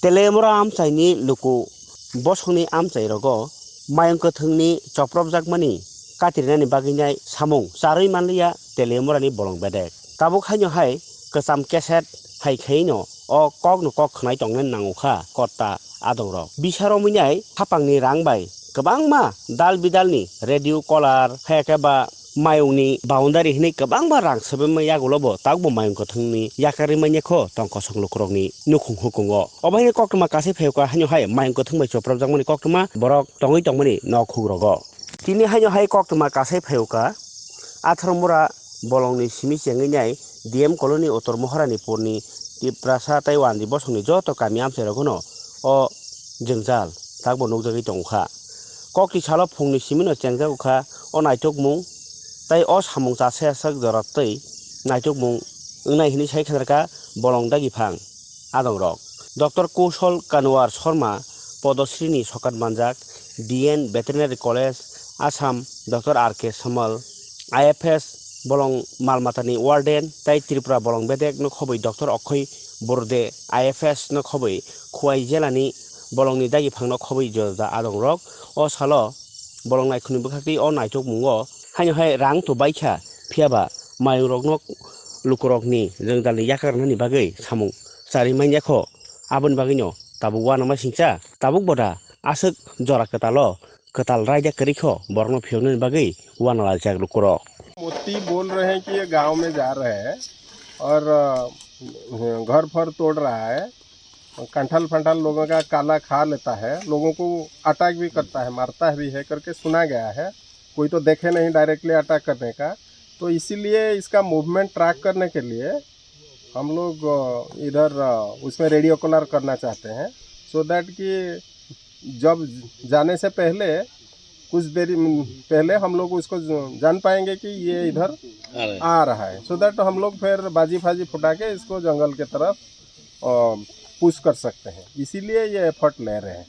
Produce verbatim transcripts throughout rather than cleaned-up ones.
Telemura amchaini luku bosongni amchairogo mayung kwthwngni chopropjakmani katirinani bagwinai samung charwi manliya Telemurani bolong bedek. Tabuk haino hai kwcham keset hai khaino o kokno kok khwnai tongnani nangukha kotta adongrok. Bisa romwinai hapangni rang bai kwbangma dal bidalni radio collar, hai khe ba mayungni boundary hinwi kwbangma rang sebema yagulo bo tabukbo mayung kwthwngni yakarwi manya kho tong kosong lukurokni nukhung hukungo. Obo haino koktwma kasai phaiyokha haino hai mayung kwthwng bai chopropjakmani koktwma borok tongwi tongmani nok hugrogo. Tini haino hai koktwma kasai phaiyokha, Atharmura bolongni simi chengwi nai D M colony Uttor Moharanipurni Tiprasa tei Wandi bosongni joto kami amchairogono o jwngjal takbo nukjagwi tongkha. Kokti salo phungni simino chengjagokha o naitukmung tei o samung chasayaswk jora twi naitukmung wngnai hinwi sai khenarkha bolong dagiphang adongrok. Doctor Kushal Kanwar Sharma, Padmasrini sokat manjak, D N Veterinary College, Assam, Doctor R K Samal, I F S, bolong malmatani warden, tei Tripura bolong bedek no khobwi Doctor Okhoy Burde, I F S no khobwi Khowai jelani bolongni dagiphang no khobwi joda adongrok. O salo bolong naikhungni bwkhaktwi o naitukmungo haino hai rang to baikha, phiyaba mayungrokno lukurokni jwngjalni yakarnani bagwi samung charwi manya kho. Aboni bagwino tabuk uanama singcha, tabuk boda aswk jora kwtalo kwtal raida kwrwi kho borokno phiyoknani bagwi uana laijak lukurok. मोती बोल रहे हैं कि ये गांव में जा रहे हैं और अ, घर फर तोड़ रहा है, कंठाल फंठाल लोगों का काला खा लेता है, लोगों को अटैक भी करता है, मारता भी है करके सुना गया है। कोई तो देखे नहीं डायरेक्टली अटैक करने का, तो इसीलिए इसका मूवमेंट ट्रैक करने के लिए हम लोग अ, इधर अ, उसमें रेडियो कॉलर करना चाहते हैं, सो दैट कि जब जाने से पहले कुछ देरी म, पहले हम लोग उसको ज, जान पाएंगे कि ये इधर आ रहा है। आ रहा है, सो दैट हम लोग फिर बाजी फाजी फुटा के इसको जंगल के तरफ अ, पुश कर सकते हैं, इसीलिए ये एफर्ट ले रहे हैं,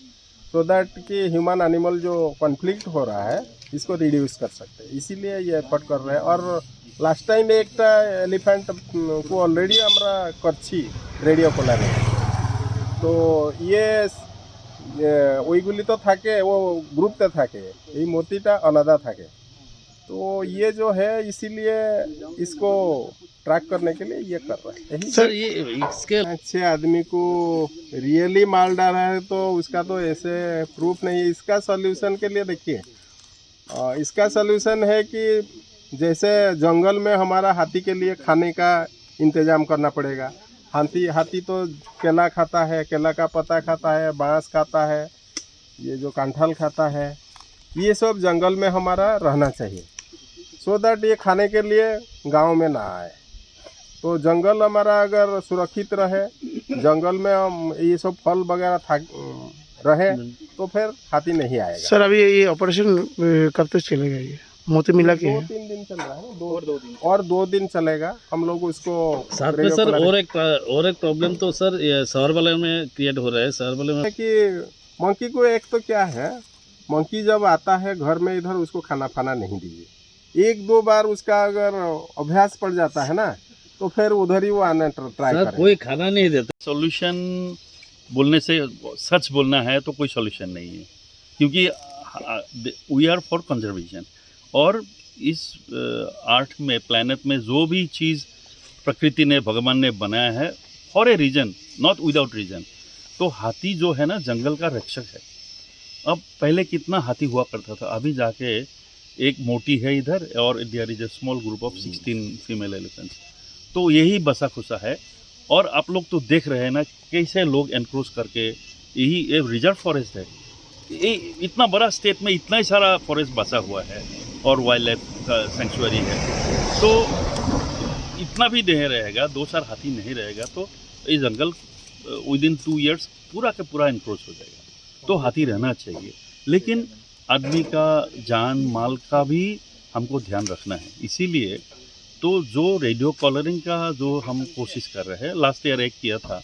सो दैट कि ह्यूमन एनिमल जो कॉन्फ्लिक्ट हो रहा है, इसको रिड्यूस कर सकते हैं, इसीलिए ये एफर्ट कर रहे हैं। और लास्ट टाइम एक टा एलिफेंट को অলরেডি আমরা করছি রেডিও কলারে। তো ইয়ে, ইয়ে, ওইগুলি তো থাকে, ও গ্রুপতে থাকে, এই মতিটা আলাদা থাকে। तो ये जो है, इसीलिए इसको ट्रैक करने के लिए ये कर रहा है। यही सर, ये इसके छह आदमी को रियली मार डाला है, तो उसका तो ऐसे प्रूफ नहीं है। इसका सॉल्यूशन के लिए देखिए, अ, इसका सॉल्यूशन है कि जैसे जंगल में हमारा हाथी के लिए खाने का इंतजाम करना पड़ेगा। हाथी, हाथी तो केला खाता है, केला का पत्ता खाता है, बांस खाता है, ये जो कंठाल खाता है, ये सब जंगल में हमारा रहना चाहिए, सो दैट ये खाने के लिए गांव में ना आए। तो जंगल हमारा अगर सुरक्षित रहे, जंगल में हम ये सब फल वगैरह था, रहे, तो फिर हाथी नहीं आएगा। सर, अभी ये ऑपरेशन, अ, कब तक चलेगा? ये मोती मिला के दो है? तीन दिन चल रहा है ना, दो, और दो दिन। और दो दिन चलेगा। हम लोग उसको साथ में रेडियो सर कॉलर और एक प्र-, और एक प्रॉब्लम तो सर ये शहर वाले में क्रिएट हो रहा है, शहर वाले में है कि मंकी को एक तो क्या है, मंकी जब आता है घर में इधर, उसको खाना फाना नहीं दीजिए। एक दो बार उसका अगर अभ्यास पड़ जाता है ना, तो फिर उधर ही वो आना ट्र-, ट्राई सर, करेगा। कोई खाना नहीं देता। सॉल्यूशन बोलने से, सच बोलना है तो कोई सॉल्यूशन नहीं है, क्योंकि वी आर फॉर कंजर्वेशन। और इस, अ, अर्थ में, प्लैनेट में जो भी चीज़ प्रकृति ने, भगवान ने बनाया है, for a reason, not without reason. तो हाथी जो है ना, जंगल का रक्षक है। अब पहले कितना हाथी हुआ करता था, अभी जाके एक मोटी है इधर और there is a small group of sixteen female elephants। तो यही बसा खुसा है। और आप लोग तो देख रहे हैं ना, कैसे लोग एनक्रोच करके, यही ये रिजर्व फॉरेस्ट है, ये इतना बड़ा स्टेट में इतना ही सारा फॉरेस्ट बसा हुआ है और वाइल्ड लाइफ का सेंचुरी है, तो इतना भी नहीं रहेगा, दो चार हाथी नहीं रहेगा, तो ये जंगल विदिन टू ईयर्स पूरा का पूरा एनक्रोच हो जाएगा। तो हाथी रहना चाहिए, लेकिन आदमी का जान माल का भी हमको ध्यान रखना है। इसीलिए तो जो रेडियो कॉलरिंग का जो हम कोशिश कर रहे हैं, लास्ट ईयर एक किया था,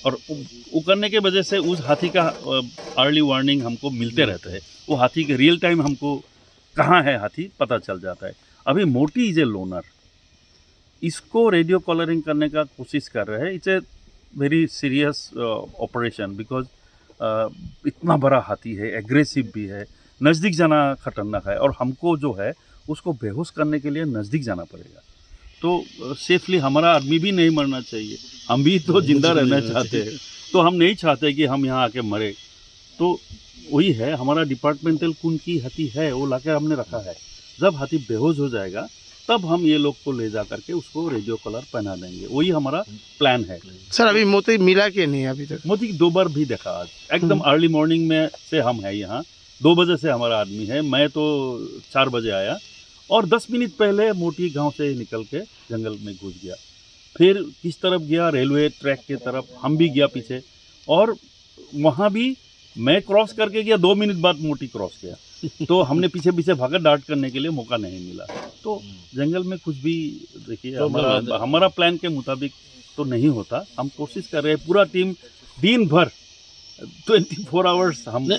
और वो, वो करने के वजह से उस हाथी का, अ, अर्ली वार्निंग हमको मिलते रहता है। वो हाथी के रियल टाइम हमको कहाँ है हाथी पता चल जाता है। अभी मोटी इज ए लोनर, इसको रेडियो कॉलरिंग करने का कोशिश कर रहे हैं। इसे Very serious ऑपरेशन, बिकॉज इतना बड़ा हाथी है, एग्रेसिव भी है, नज़दीक जाना खतरनाक है, और हमको जो है उसको बेहोश करने के लिए नज़दीक जाना पड़ेगा। तो सेफली हमारा आदमी भी नहीं मरना चाहिए, हम भी तो जिंदा रहना चाहते हैं। तो हम नहीं चाहते कि हम यहाँ आके मरे। तो वही है, हमारा डिपार्टमेंटल कौन की हाथी है, वो लाके हमने रखा है। जब हाथी बेहोश हो जाएगा, तब हम ये लोग को ले जा करके उसको रेडियो कॉलर पहना देंगे। वही हमारा प्लान है। सर, अभी मोती मिला के नहीं अभी तक? मोती दो बार भी देखा आज, एकदम हम्म। अर्ली मॉर्निंग में से हम है यहाँ, दो बजे से हमारा आदमी है। मैं तो चार बजे आया और दस मिनट पहले मोती गांव से निकल के जंगल में घुस गया। फिर किस तरफ गया, रेलवे ट्रैक के तरफ, हम भी गया पीछे। और वहाँ भी मैं क्रॉस करके गया, दो मिनट बाद मोती क्रॉस किया। तो हमने पीछे पीछे भागा, डार्ट करने के लिए मौका नहीं मिला। तो जंगल में कुछ भी, देखिए, प्रॉब्लम हमारा है। हमारा प्लान के मुताबिक तो नहीं होता। हम कोशिश कर रहे हैं, पूरा टीम दिन भर, ट्वेंटी फोर आवर्स हम नहीं,